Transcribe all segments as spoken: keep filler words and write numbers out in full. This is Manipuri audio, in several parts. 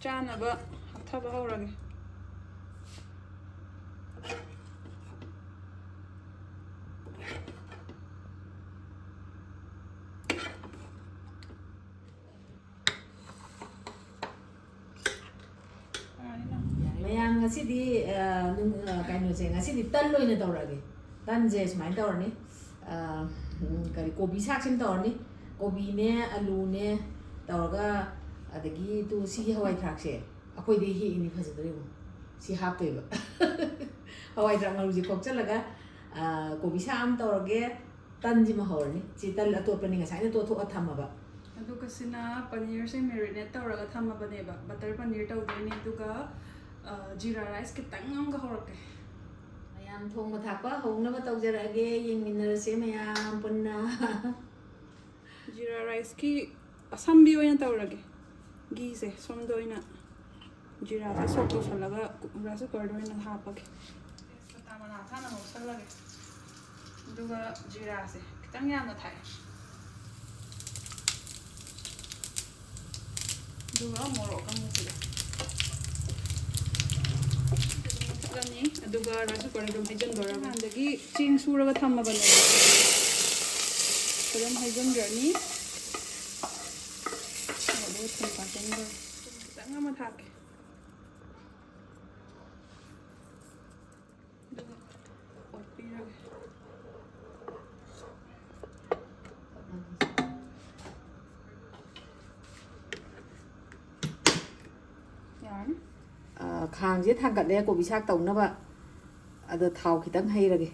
ꯆꯥꯅꯕ ꯍꯥꯞꯊꯕ ꯍꯧꯔꯒꯦ꯫ ꯃꯌꯥꯝ ꯉꯁꯤꯗꯤ, ꯑ, ꯅꯨꯡ-, ꯑ, ꯀꯩꯅꯣꯁꯦ, ꯉꯁꯤꯗꯤ ꯇꯟ ꯑꯣꯏꯅ ꯇꯧꯔꯛꯑꯒꯦ꯫ ꯇꯟꯁꯦ ꯁꯨꯃꯥꯏꯅ ꯇꯧꯔꯅꯤ꯫ ꯑ, ꯎꯝ, ꯀꯔꯤ, ꯀꯣꯕꯤ ꯁꯥꯛꯁꯤꯃ ꯇꯧꯔꯅꯤ꯫ ꯀꯣꯕꯤꯅꯦ, ꯑꯂꯨꯅꯦ ꯇꯧꯔꯒ, ꯑꯗꯒꯤ ꯇꯨ ꯁꯤꯒꯤ ꯍꯋꯥꯏ ꯊ꯭ꯔꯥꯛꯁꯦ ꯑꯩꯈꯣꯏꯗꯤ ꯍꯦꯛꯏꯅꯤ, ꯐꯖꯗ꯭ꯔꯥ ꯌꯦꯡꯉꯣ꯫ ꯁꯤ ꯍꯥꯞꯇꯣꯏꯕ꯫ ꯍꯋꯥꯏ ꯊ꯭ꯔꯥꯛ ꯃꯔꯨꯁꯦ ꯈꯣꯛꯆꯜꯂꯒ, ꯑ, ꯀꯣꯕꯤ ꯁꯥꯛ ꯑꯃ ꯇꯧꯔꯒꯦ꯫ ꯇꯟꯁꯤꯃ ꯍꯧꯔꯅꯤ꯫ ꯁꯤ ꯇꯟ ꯑꯇꯣꯞꯄꯅꯤ, ꯉꯁꯥꯏꯅ ꯇꯣꯠꯊꯣꯛꯑ ꯊꯝꯃꯕ꯫ ꯑꯗꯨꯒ ꯁꯤꯅ ꯄꯅꯤꯔꯁꯦ marinate ꯇꯧꯔꯒ ꯊꯝꯃꯕꯅꯦꯕ꯫ Butter ꯄꯅꯤꯔ ꯇꯧꯗꯣꯏꯅꯦ꯫ ꯑꯗꯨꯒ, ꯑ, ꯖꯤꯔꯥ rice ꯈꯤꯇꯪ ꯑꯃꯒ ꯍꯧꯔꯛꯀꯦ꯫ ꯃꯌꯥꯝ ꯊꯣꯡꯕ ꯊꯥꯛꯄ ꯍꯧꯅꯕ ꯇꯧꯖꯔꯛꯑꯒꯦ꯫ ꯌꯦꯡꯃꯤꯟꯅꯔꯁꯦ ꯃꯌꯥꯝ ꯄꯨꯟꯅ꯫ ꯖꯤꯔꯥ riceꯀꯤ ꯑꯁꯝꯕꯤ ꯑꯣꯏꯅ ꯇꯧꯔꯒꯦ꯫ ꯘꯤꯁꯦ ꯁꯣꯝꯗ ꯑꯣꯏꯅ ꯖꯤꯔꯥꯁꯦ soak ꯇꯧꯁꯜꯂꯒ rice cookerꯗ ꯑꯣꯏꯅ ꯍꯥꯞꯄꯒꯦ꯫ ꯇꯦꯖꯄꯇꯥ ꯃꯅꯥ ꯊꯥꯅ ꯉꯧꯁꯜꯂꯒꯦ꯫ ꯑꯗꯨꯒ ꯖꯤꯔꯥꯁꯦ ꯈꯤꯇꯪ ꯌꯥꯝꯅ ꯊꯥꯛꯑꯦ꯫ ꯑꯗꯨꯒ ꯃꯣꯔꯣꯛ ꯑꯀꯪꯕꯁꯤꯒ꯫ ꯐꯨꯠꯂꯅꯤ, ꯑꯗꯨꯒ rice cookerꯗ ꯑꯗꯨꯝ ꯍꯩꯖꯤꯟꯗꯣꯔꯕ꯫ ꯍꯥꯟꯅꯗꯒꯤ ꯆꯦꯡ ꯁꯨꯔꯒ ꯊꯝꯃꯕꯅꯦꯕ꯫ ꯑꯗꯨꯝ ꯍꯩꯖꯤꯟꯈ꯭ꯔꯅꯤ꯫ ꯑꯗꯨꯒ ꯊꯨꯝ ꯊꯥꯛꯆꯤꯟꯈ꯭ꯔꯅꯤ꯫ ꯊꯨꯝ ꯈꯤꯇꯪ ꯑꯃ ꯊꯥꯛꯀꯦ꯫ ꯑꯗꯨꯒ ꯑꯣꯠꯄꯤꯔꯒꯦ꯫ ꯌꯥꯔꯅꯤ꯫ ꯑ, ꯈꯥꯡꯁꯦ ꯊꯥꯡꯒꯠꯂꯦ ꯀꯣꯕꯤ ꯁꯥꯛ ꯇꯧꯅꯕ꯫ ꯑꯗꯣ ꯊꯥꯎ ꯈꯤꯇꯪ ꯍꯩꯔꯒꯦ꯫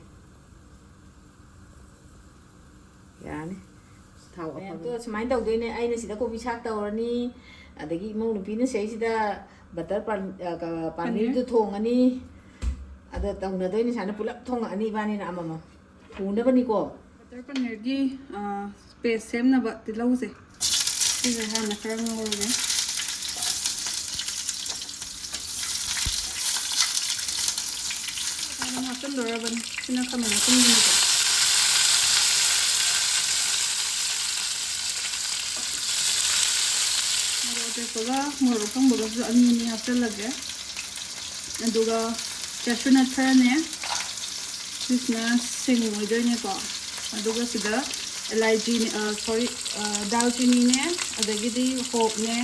ꯌꯥꯔꯅꯤ꯫ ꯊꯥꯎ ꯑꯐꯕ꯫ ꯃꯌꯥꯝꯗꯣ ꯁꯨꯃꯥꯏꯅ ꯇꯧꯗꯣꯏꯅꯦ꯫ ꯑꯩꯅ ꯁꯤꯗ ꯀꯣꯕꯤ ꯁꯥꯛ ꯇꯧꯔꯅꯤ, ꯑꯗꯒꯤ ꯏꯃꯧ ꯅꯨꯄꯤꯅ ꯁꯤꯗꯩꯁꯤꯗ butter ꯄꯥꯟ-, ꯑ, ꯀ-, ꯄꯅꯤꯔ꯫ ꯄꯥꯅꯤꯔꯗꯨ ꯊꯣꯡꯉꯅꯤ꯫ ꯑꯗꯣ ꯇꯧꯅꯗꯣꯏꯅꯤ ꯁꯨꯃꯥꯏꯅ, ꯄꯨꯂꯞ ꯊꯣꯡꯉꯛꯑꯅꯤ ꯏꯕꯥꯅꯤꯅ ꯑꯃꯃꯝ꯫ ꯄꯨꯅꯕꯅꯤꯀꯣ꯫ Butter ꯄꯅꯤꯔꯒꯤ, ꯑ, paste ꯁꯦꯝꯅꯕ ꯇꯤꯜꯍꯧꯁꯦ꯫ ꯁꯤꯁꯦ ꯍꯥꯟꯅ ꯈꯔ ꯉꯧꯔꯒꯦ꯫ ꯑꯗꯨꯝ ꯍꯥꯞꯆꯤꯟꯗꯣꯔꯕꯅꯤ꯫ ꯁꯤꯅ ꯈꯥꯃꯦꯟ ꯑꯁꯤꯟꯕꯤꯁꯦ꯫ ꯃꯣꯔꯣꯛ ꯀꯣꯕꯤꯒ ꯃꯣꯔꯣꯛ ꯑꯀꯪꯕꯒꯁꯨ ꯑꯅꯤ ꯑꯅꯤ ꯍꯥꯞꯆꯤꯜꯂꯒꯦ꯫ ꯑꯗꯨꯒ cashew nut ꯈꯔꯅꯦ, ꯁꯤꯁꯤꯅ ꯁꯤꯡ ꯑꯣꯏꯗꯣꯏꯅꯦꯀꯣ꯫ ꯑꯗꯨꯒ ꯁꯤꯗ ꯏꯂꯥꯏꯆꯤꯅꯦ, ꯑ, sorry, ꯑ, ꯗꯥꯜꯆꯤꯅꯤꯅꯦ, ꯑꯗꯒꯤꯗꯤ ꯍꯣꯞꯅꯦ,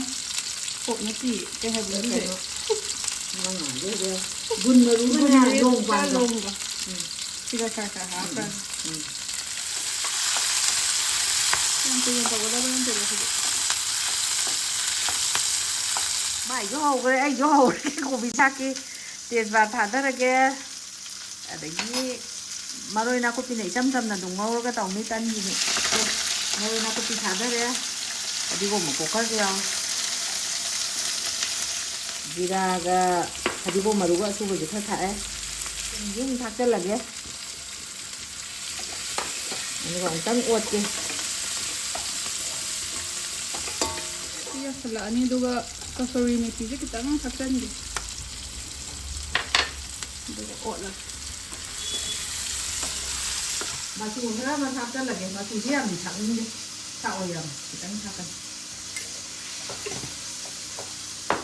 ꯍꯣꯞ ꯅꯠꯇꯦ, ꯀꯩ ꯍꯥꯏꯕꯅꯣ ꯁꯤꯁꯦ? ꯀꯩꯅꯣ? ꯅꯪ ꯉꯥꯡꯗꯣꯏꯁꯦ ꯒꯨꯟ ꯃꯔꯨꯒꯅꯦ, ꯒꯨꯟ ꯃꯔꯨ ꯂꯣꯡ ꯈꯔ ꯄꯥꯟꯒ꯫ ꯂꯣꯡꯕ꯫ ꯎꯝ꯫ ꯁꯤꯒ ꯈꯔ ꯈꯔ ꯎꯝ, ꯍꯥꯞꯈ꯭ꯔꯅꯤ꯫ ꯎꯝ꯫ ꯌꯥꯝ ꯀꯨꯏꯅ ꯇꯧꯒꯗꯕ ꯅꯠꯇꯦꯗ ꯁꯤꯗꯤ꯫ ꯃꯥꯏꯁꯨ ꯍꯧꯈ꯭ꯔꯦ, ꯑꯩꯁꯨ ꯍꯧꯔꯒꯦ꯫ ꯀꯣꯕꯤ ꯊꯥꯛꯀꯦ꯫ ꯇꯦꯖꯄꯥꯠ ꯊꯥꯗꯔꯒꯦ꯫ ꯑꯗꯒꯤ ꯃꯔꯣꯏ ꯅꯥꯀꯨꯞꯄꯤꯅ ꯏꯆꯝ ꯆꯝꯅ ꯑꯗꯨꯝ ꯉꯧꯔꯒ ꯇꯧꯅꯤ ꯇꯟꯒꯤꯗꯤ꯫ ꯃꯔꯣꯏ ꯅꯥꯀꯨꯞꯄꯤ ꯊꯥꯗꯔꯦ꯫ ꯐꯗꯤꯒꯣꯝ ꯃꯀꯨꯞ ꯈꯔꯁꯨ ꯌꯥꯎꯏ꯫ ꯖꯤꯔꯥꯒ ꯐꯗꯤꯒꯣꯝ ꯃꯔꯨꯒ ꯑꯁꯨꯕꯁꯦ ꯈꯔ ꯊꯥꯛꯑꯦ꯫ ꯁꯤꯡꯁꯨ ꯑꯃꯨꯛ ꯊꯥꯛꯆꯜꯂꯒꯦ꯫ ꯑꯗꯨꯒ ꯑꯃꯨꯛꯇꯪ ꯑꯣꯠꯀꯦ꯫ ꯁꯤ ꯌꯥꯁꯜꯂꯛꯑꯅꯤ, ꯑꯗꯨꯒ ꯀꯁꯨꯔꯤ ꯃꯦꯊꯤꯁꯦ ꯈꯤꯇꯪ ꯊꯥꯛꯆꯟꯒꯦ꯫ ꯑꯗꯨꯒ ꯑꯣꯠꯂꯒꯦ꯫ ꯃꯆꯨ ꯈꯔ ꯑꯃ ꯊꯥꯛꯆꯜꯂꯒꯦ꯫ ꯃꯆꯨꯁꯦ ꯌꯥꯝꯗꯤ ꯊꯥꯛꯅꯤꯡꯗꯦ꯫ ꯊꯥꯛꯑꯣ, ꯌꯥꯝ ꯈꯤꯇꯪ ꯊꯥꯛꯀꯅꯤ꯫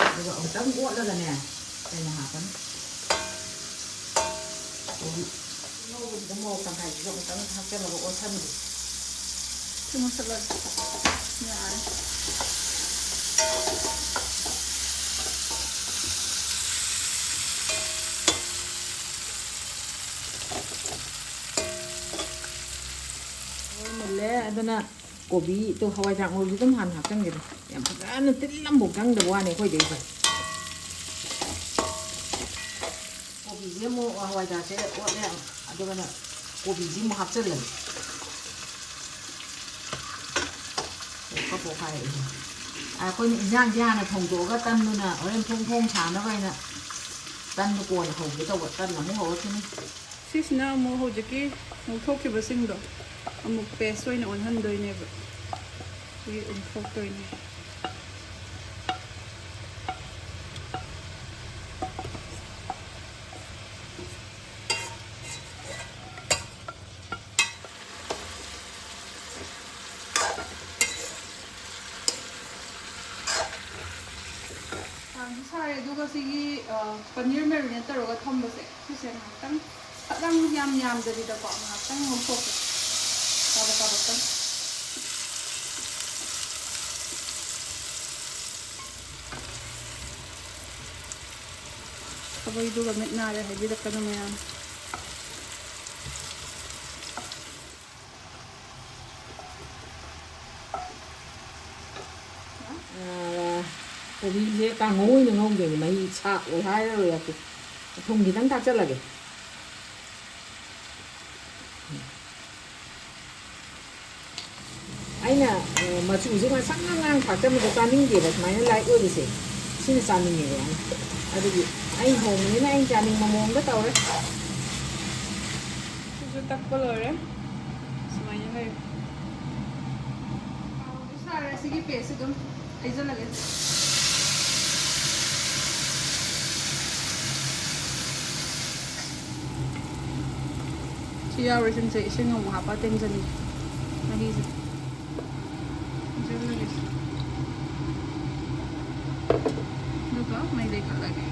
ꯑꯗꯨꯒ ꯑꯃꯨꯛꯇꯪ ꯑꯣꯠꯂꯒꯅꯦ, ꯀꯩꯅꯣ ꯍꯥꯞꯀꯅꯤ꯫ ꯀꯣꯕꯤ ꯉꯧꯕꯁꯤꯗ ꯃꯣꯔꯣꯛ ꯇꯪꯈꯥꯏꯁꯤꯁꯨ ꯑꯃꯨꯛꯇꯪ ꯍꯥꯞꯆꯜꯂꯒ ꯑꯣꯠꯁꯟꯒꯦ꯫ ꯁꯤ ꯃꯨꯠꯊꯠꯂꯒꯦ꯫ ꯌꯥꯔꯦ꯫ ꯃꯨꯜꯂꯦ꯫ ꯑꯗꯨꯅ ꯀꯣꯕꯤꯗꯣ, ꯍꯋꯥꯏꯖꯥꯛ ꯃꯔꯨꯁꯨ ꯑꯗꯨꯝ ꯍꯥꯟꯅ ꯍꯥꯞꯆꯤꯟꯒꯦꯗ꯫ ꯌꯥꯝ ꯐꯖꯅ ꯇꯤꯜ ꯑꯃꯐꯥꯎ ꯆꯪꯗꯕ ꯋꯥꯅꯤ ꯑꯩꯈꯣꯏꯗꯩ ꯐꯩ꯫ ꯀꯣꯕꯤꯁꯦ ꯑꯃꯨꯛ ꯍꯋꯥꯏꯖꯥꯛꯁꯦ ꯑꯣꯠꯂꯦ, ꯑꯗꯨꯒꯅ ꯀꯣꯕꯤꯁꯦ ꯑꯃꯨꯛ ꯍꯥꯞꯆꯤꯜꯂꯒꯦ꯫ ꯄꯣꯛꯀ ꯄꯣꯛꯈꯥꯏꯔꯛꯏꯁꯦ꯫ ꯑꯩꯈꯣꯏꯅ ꯏꯟꯖꯥꯡꯁꯦ ꯍꯥꯟꯅ ꯊꯣꯡꯗꯣꯛꯑꯒ ꯇꯟꯗꯨꯅ ꯍꯣꯔꯦꯟ ꯐꯣꯡ ꯐꯣꯡ ꯁꯥꯅꯕ ꯍꯥꯏꯅ ꯇꯟꯗꯨ ꯀꯣꯟꯅ ꯍꯧꯒꯦ ꯇꯧꯕ꯫ ꯇꯟ ꯑꯃꯨꯛ ꯍꯧꯔꯛꯈꯤꯅꯤ꯫ ꯁꯤꯁꯤꯅ ꯑꯃꯨꯛ ꯍꯧꯖꯤꯛꯀꯤ ꯉꯧꯊꯣꯛꯈꯤꯕꯁꯤꯡꯗꯣ ꯑꯃꯨꯛ paste ꯑꯣꯏꯅ ꯑꯣꯟꯍꯟꯗꯣꯏꯅꯦꯕ꯫ ꯁꯤ ꯎꯝꯊꯣꯛꯇꯣꯏꯅꯦ꯫ ꯁꯥꯔꯦ꯫ ꯑꯗꯨꯒ ꯁꯤꯒꯤ, ꯑ, ꯄꯅꯤꯔ marinate ꯇꯧꯔꯒ ꯊꯝꯕꯁꯦ, ꯁꯤꯁꯦ ꯉꯥꯏꯍꯥꯛꯇꯪ, ꯐꯠ ꯂꯥꯎꯅ ꯌꯥꯝ ꯌꯥꯝꯗꯕꯤꯗꯀꯣ, ꯉꯥꯏꯍꯥꯛꯇꯪ ꯉꯧꯊꯣꯛꯀꯦ꯫ ꯀꯥꯕꯛ ꯀꯥꯕꯛꯇꯪ꯫ ꯈꯥꯕꯩꯗꯨꯒ ꯃꯤꯠ ꯅꯥꯔꯦ ꯍꯥꯏꯕꯤꯔꯛꯀꯅꯨ ꯃꯌꯥꯝ꯫ ꯑꯥ, ꯀꯣꯕꯤꯁꯦ ꯀꯥꯡꯍꯧ ꯑꯣꯏꯅ ꯉꯧꯗꯣꯏꯅꯦ, ꯃꯍꯤ ꯁꯥꯛꯑꯣ ꯍꯥꯏꯔꯔꯣꯏꯒꯦ꯫ ꯊꯨꯝ ꯈꯤꯇꯪ ꯊꯥꯛꯆꯜꯂꯒꯦ꯫ ꯑꯩꯅ, ꯑ, ꯃꯆꯨꯁꯦ ꯉꯥꯡꯁꯪ ꯉꯥꯡ ꯊꯥꯛꯆꯟꯕꯗꯣ ꯆꯥꯅꯤꯡꯗꯦꯕ, ꯁꯨꯃꯥꯏꯅ light ꯑꯣꯏꯕꯁꯦ ꯁꯤꯅ ꯆꯥꯅꯤꯡꯉꯦꯕ ꯌꯥꯝꯅ꯫ ꯑꯗꯨꯒꯤ ꯑꯩꯅ ꯊꯣꯡꯕꯅꯤꯅ ꯑꯩꯅ ꯆꯥꯅꯤꯡꯕ ꯃꯑꯣꯡꯗ ꯇꯧꯔꯦ꯫ ꯁꯤꯁꯨ ꯇꯛꯄ ꯂꯣꯏꯔꯦ꯫ ꯁꯨꯃꯥꯏꯅ ꯂꯩꯔꯦ꯫ ꯁꯥꯔꯦ꯫ ꯁꯤꯒꯤ paste ꯁꯤ ꯑꯗꯨꯝ ꯍꯩꯖꯜꯂꯒꯦ꯫ ꯁꯤ ꯌꯥꯎꯔꯤꯁꯤꯡꯁꯦ ꯏꯁꯤꯡ ꯑꯃꯨꯛ ꯍꯥꯞꯄ ꯇꯦꯡꯖꯅꯤ꯫ ꯃꯍꯤꯁꯦ ꯍꯩꯖꯜꯂꯒꯦ꯫ ꯑꯗꯨꯒ ꯃꯩ ꯂꯩꯈꯠꯂꯒꯦ꯫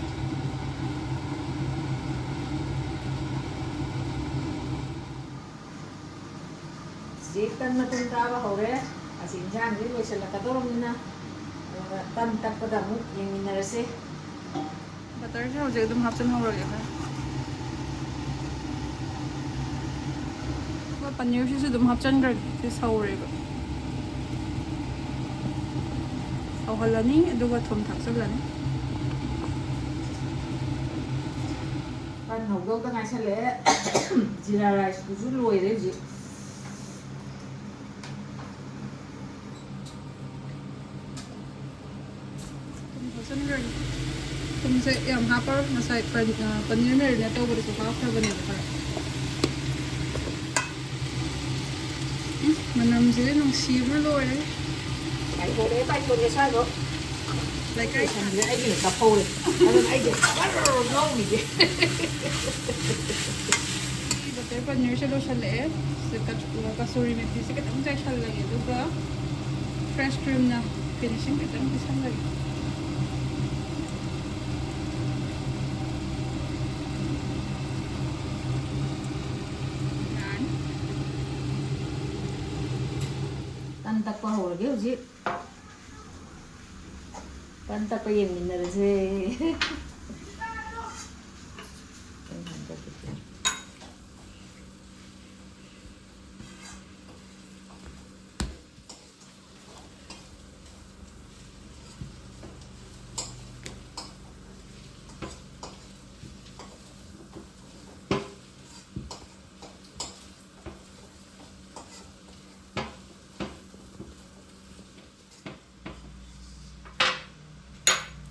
ꯆꯦ ꯇꯟ ꯃꯇꯨꯝ ꯇꯥꯕ ꯍꯧꯔꯦ꯫ ꯑꯁꯤ ꯏꯟꯁꯥꯡꯁꯤ ꯂꯣꯏꯁꯤꯜꯂꯛꯀꯗꯧꯔꯕꯅꯤꯅ, ꯑꯗꯨꯒ ꯇꯟ ꯇꯛꯄꯗ ꯑꯃꯨꯛ ꯌꯦꯡꯃꯤꯟꯅꯔꯁꯦ꯫ Butterꯁꯦ ꯍꯧꯖꯤꯛ ꯑꯗꯨꯝ ꯍꯥꯞꯆꯤꯟꯍꯧꯔꯒꯦ ꯈꯔ꯫ ꯑꯗꯨꯒ ꯄꯅꯤꯔꯁꯤꯁꯨ ꯑꯗꯨꯝ ꯍꯥꯞꯆꯤꯟꯈ꯭ꯔꯒꯦ꯫ ꯁꯤ ꯁꯧꯔꯦꯕ꯫ ꯁꯧꯍꯜꯂꯅꯤ, ꯑꯗꯨꯒ ꯊꯨꯝ ꯊꯥꯛꯆꯤꯜꯂꯅꯤ꯫ ꯇꯟ ꯍꯧꯗꯧꯗ ꯉꯥꯏꯁꯜꯂꯛꯑꯦ꯫ ꯖꯤꯔꯥ riceꯇꯨꯁꯨ ꯂꯣꯏꯔꯦ ꯍꯧꯖꯤꯛ꯫ ꯊꯨꯝ ꯊꯥꯛꯆꯤꯟꯈ꯭ꯔꯅꯤ꯫ ꯊꯨꯝꯁꯦ ꯌꯥꯝ ꯍꯥꯞꯄꯔꯣꯏ, ꯉꯁꯥꯏ ꯄꯟ-, ꯑ, ꯄꯅꯤꯔ marinate ꯇꯧꯕꯗꯁꯨ ꯍꯥꯞꯈ꯭ꯔꯕꯅꯦꯕ ꯈꯔ꯫ ꯎꯝ, ꯃꯅꯝꯁꯤꯗꯤ ꯅꯨꯡꯁꯤꯕꯅ ꯂꯣꯏꯔꯦ꯫ ꯄꯥꯏꯊꯣꯔꯛꯑꯦ, ꯄꯥꯏꯊꯣꯔꯛꯑꯦ ꯁ꯭ꯋꯥꯏꯗꯣ꯫ ꯂꯩꯀꯥꯏ ꯁꯟꯁꯦ ꯑꯩꯒꯤꯅ ꯀꯞꯍꯧꯔꯦ꯫ ꯑꯗꯨꯅ ꯑꯩꯁꯦ ꯕꯔ ꯉꯥꯎꯔꯤꯁꯦ꯫ ꯕꯇꯔ ꯄꯅꯤꯔꯁꯦ ꯂꯣꯏꯁꯤꯜꯂꯛꯑꯦ꯫ ꯁꯤꯗ ꯀꯆ-, ꯀꯁꯨꯔꯤ ꯃꯦꯊꯤꯁꯦ ꯈꯤꯇꯪ ꯆꯥꯏꯁꯜꯂꯒꯦ, ꯑꯗꯨꯒ fresh creamꯅ finishing ꯈꯤꯇꯪ ꯄꯤꯁꯜꯂꯒꯦ꯫ ꯇꯟ ꯇꯛꯄ ꯍꯧꯔꯒꯦ ꯍꯧꯖꯤꯛ꯫ ꯇꯟ ꯇꯛꯄ ꯌꯦꯡꯃꯤꯟꯅꯔꯁꯦ꯫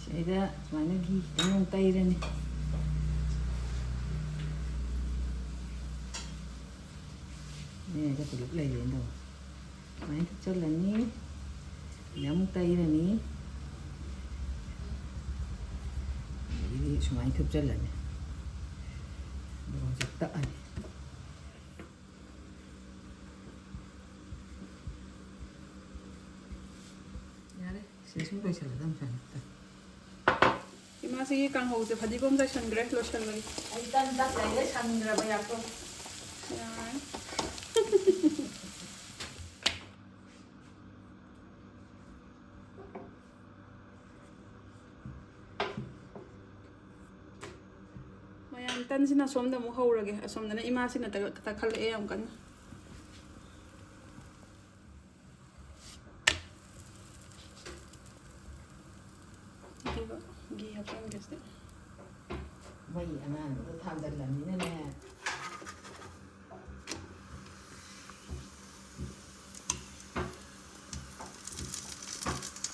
ꯁꯤꯗꯩꯗ ꯁꯨꯃꯥꯏꯅ ꯘꯤ ꯈꯤꯇꯪ ꯑꯃꯨꯛ ꯇꯩꯔꯅꯤ꯫ ꯃꯌꯥꯏꯗ ꯄꯨꯂꯞ ꯂꯩꯔꯦꯅ ꯇꯧꯕ꯫ ꯁꯨꯃꯥꯏꯅ ꯊꯨꯞꯆꯜꯂꯅꯤ꯫ ꯑꯗꯩ ꯑꯃꯨꯛ ꯇꯩꯔꯅꯤ꯫ ꯑꯗꯒꯤꯗꯤ ꯁꯨꯃꯥꯏꯅ ꯊꯨꯞꯆꯜꯂꯅꯤ꯫ ꯑꯗꯨꯒ ꯍꯧꯖꯤꯛ ꯇꯛꯑꯅꯤ꯫ ꯌꯥꯔꯦ, ꯁꯤ ꯁꯨꯝ ꯂꯣꯏꯁꯜꯂꯗꯝꯅꯤ ꯁꯨꯃꯥꯏꯅ꯫ ꯏꯃꯥꯁꯤꯒꯤ ꯀꯥꯡꯍꯧꯁꯦ ꯐꯗꯤꯒꯣꯝ ꯆꯥꯏꯁꯟꯈ꯭ꯔꯦ, ꯂꯣꯏꯁꯜꯂꯒꯦ꯫ ꯑꯩ ꯇꯟ ꯇꯛ ꯂꯩꯔꯦ, ꯁꯪꯗ꯭ꯔꯕ ꯌꯥꯀꯣ꯫ ꯌꯥꯔꯦ꯫ ꯃꯌꯥꯝ, ꯇꯟꯁꯤꯅ ꯑꯁꯣꯝꯗ ꯑꯃꯨꯛ ꯍꯧꯔꯒꯦ꯫ ꯑꯁꯣꯝꯗꯅ ꯏꯃꯥꯁꯤꯅ ꯇꯛ-, ꯇꯛꯈꯠꯂꯛꯑꯦ ꯌꯥꯝ ꯀꯟꯅ꯫ ꯑꯗꯨꯒ ꯘꯤ ꯍꯥꯞꯆꯤꯟꯒꯦ ꯁꯤꯗ꯫ ꯃꯩ ꯑꯉꯥꯟꯕꯗꯣ ꯊꯥꯟꯖꯜꯂꯝꯅꯤꯅꯅꯦ꯫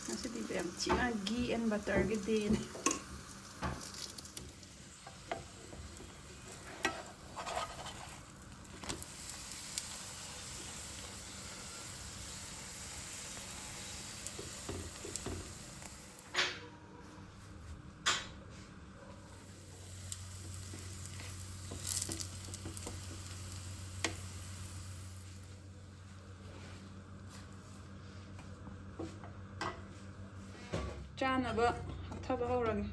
ꯉꯁꯤꯗꯤ ꯌꯥꯝ ꯊꯤꯅ ghee and butterꯒꯤ dayꯅꯦ꯫ ꯆꯥꯅꯕ ꯍꯥꯞꯊꯕ ꯍꯧꯔꯒꯦ꯫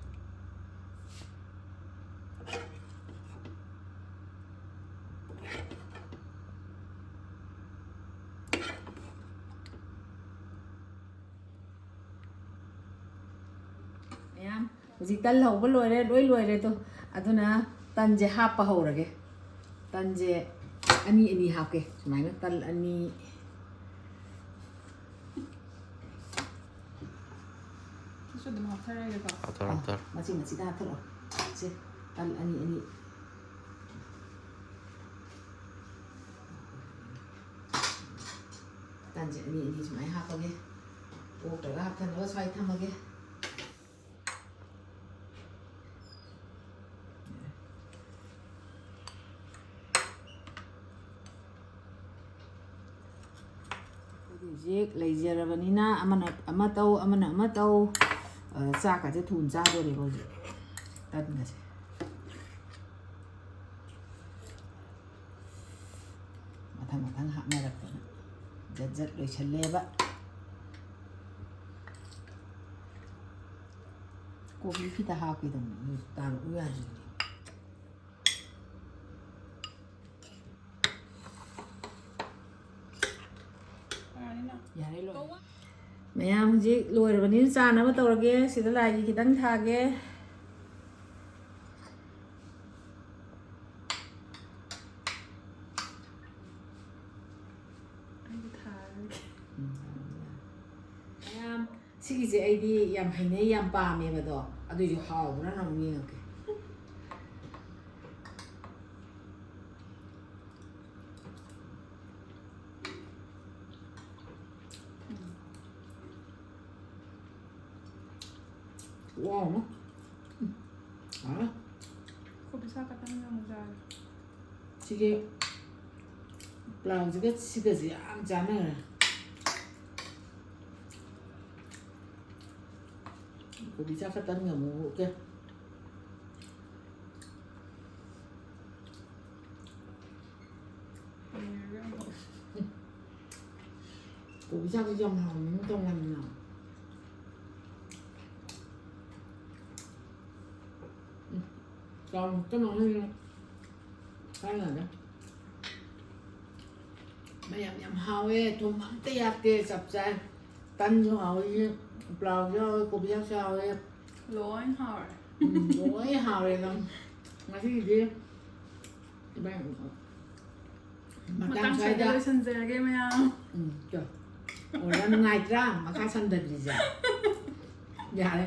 ꯍꯧꯖꯤꯛ ꯇꯜ ꯍꯧꯕ ꯂꯣꯏꯔꯦ, ꯂꯣꯏ ꯂꯣꯏꯔꯦ ꯑꯗꯣ꯫ ꯑꯗꯨꯅ ꯇꯟꯁꯦ ꯍꯥꯞꯄ ꯍꯧꯔꯒꯦ꯫ ꯇꯟꯁꯦ ꯑꯅꯤ ꯑꯅꯤ ꯍꯥꯞꯀꯦ꯫ ꯁꯨꯃꯥꯏꯅ ꯇꯜ ꯑꯅꯤ꯫ ꯁꯤꯁꯨ ꯑꯗꯨꯝ ꯍꯥꯞꯊꯔꯒꯦꯀꯣ꯫ ꯍꯥꯞꯊꯔꯣ, ꯍꯥꯞꯊꯔꯣ꯫ ꯃꯆꯤ ꯃꯆꯤꯗ ꯍꯥꯞꯊꯔꯛꯑꯣ꯫ ꯁꯦ, ꯇꯟ ꯑꯅꯤ ꯑꯅꯤ꯫ ꯇꯟꯁꯦ ꯑꯅꯤ ꯑꯅꯤ ꯁꯨꯃꯥꯏꯅ ꯍꯥꯞꯄꯒꯦ꯫ ꯑꯣꯛꯇ꯭ꯔꯒ ꯍꯥꯞꯊꯅꯕ ꯁ꯭ꯋꯥꯏ ꯊꯝꯃꯒꯦ꯫ ꯑꯩꯈꯣꯏꯗꯤ ꯍꯧꯖꯤꯛ ꯂꯩꯖꯔꯕꯅꯤꯅ ꯑꯃꯅ ꯑꯃ ꯇꯧ, ꯑꯃꯅ ꯑꯃ ꯇꯧ꯫ ꯑ, ꯆꯥꯛꯀꯁꯦ ꯊꯨꯅ ꯆꯥꯗꯣꯔꯦꯕ ꯍꯧꯖꯤꯛ꯫ ꯇꯟꯒꯁꯦ꯫ ꯃꯊꯪ ꯃꯊꯪ ꯍꯥꯞꯅꯔꯛꯇꯅ ꯖꯠ ꯖꯠ ꯂꯣꯏꯁꯜꯂꯦꯕ꯫ ꯀꯣꯕꯤ ꯈꯤꯇ ꯍꯥꯞꯀꯦ ꯇꯧꯕꯅꯦ, ꯑꯗꯨꯁꯨ ꯇꯥꯔꯛꯎ ꯌꯥꯗ꯭ꯔꯤꯅꯦ꯫ ꯌꯥꯔꯦ, ꯂꯣꯏꯔꯦ꯫ ꯃꯌꯥꯝ ꯍꯧꯖꯤꯛ ꯂꯣꯏꯔꯕꯅꯤꯅ ꯆꯥꯅꯕ ꯇꯧꯔꯒꯦ꯫ ꯁꯤꯗ ꯂꯥꯏꯒꯤ ꯈꯤꯇꯪ ꯊꯥꯒꯦ꯫ ꯑꯩꯗꯤ ꯊꯥꯔꯒꯦ꯫ ꯎꯝ, ꯊꯥꯔꯒꯦ꯫ ꯃꯌꯥꯝ ꯁꯤꯒꯤꯁꯦ ꯑꯩꯗꯤ ꯌꯥꯝ ꯍꯩꯅꯩ, ꯌꯥꯝ ꯄꯥꯝꯃꯦꯕꯗꯣ, ꯑꯗꯨꯏꯁꯨ ꯍꯥꯎꯕ꯭ꯔꯥꯅ ꯑꯃꯨꯛ ꯌꯦꯡꯉꯛꯀꯦ꯫ ꯈꯨꯍꯥꯎ ꯑꯃ꯫ ꯎꯝ꯫ ꯍꯥꯎꯔꯦ꯫ ꯀꯣꯕꯤ ꯁꯥꯛ ꯈꯛꯇꯪ ꯌꯥꯝ ꯆꯥꯔꯦ꯫ ꯁꯤꯒꯤ ꯄ꯭ꯂꯥꯎꯁꯤꯒ ꯁꯤꯒꯁꯦ ꯌꯥꯝ ꯆꯥꯟꯅꯔꯦ꯫ ꯀꯣꯕꯤ ꯆꯥꯛ ꯈꯛꯇꯪꯒ ꯑꯃꯨꯛ ꯑꯣꯛꯀꯦ꯫ ꯀꯣꯕꯤ ꯆꯥꯛꯁꯤꯁꯨ ꯌꯥꯝ ꯍꯥꯎꯕꯅꯤꯅ ꯇꯣꯉꯥꯟꯅ꯫ ꯎꯝ, ꯆꯥꯎꯅ ꯈꯛꯇ ꯃꯥꯡꯍꯟꯒꯅꯨ꯫ ꯊꯥꯏꯅꯗ꯫ ꯃꯌꯥꯝ ꯌꯥꯝ ꯍꯥꯎꯋꯦ, ꯊꯨꯝ ꯑꯝꯇ ꯌꯥꯛꯇꯦ, ꯆꯞ ꯆꯥꯏ꯫ ꯇꯟꯁꯨ ꯍꯥꯎꯋꯤ, ꯄ꯭ꯂꯥꯎꯁꯨ ꯍꯥꯎꯋꯤ, ꯀꯣꯕꯤ ꯆꯥꯛꯁꯨ ꯍꯥꯎꯋꯤ꯫ ꯂꯣꯏ ꯍꯥꯎꯔꯦ꯫ ꯎꯝ, ꯂꯣꯏ ꯍꯥꯎꯔꯦ ꯑꯗꯨꯝ꯫ ꯉꯁꯤꯒꯤꯗꯤ ꯏꯕꯥꯅꯤ ꯃꯇꯥꯡ ꯃꯇꯥꯡ ꯁ꯭ꯋꯥꯏꯗ ꯁ꯭ꯋꯥꯏꯗ ꯂꯣꯏꯁꯤꯟꯖꯔꯒꯦ ꯃꯌꯥꯝ꯫ ꯎꯝ, ꯆꯣ꯫ ꯑꯣ, ꯌꯥꯝ ꯅꯨꯡꯉꯥꯏꯇ꯭ꯔꯥ ꯃꯈꯥ ꯁꯝꯊꯗ꯭ꯔꯤꯁꯦ? ꯌꯥꯔꯦ꯫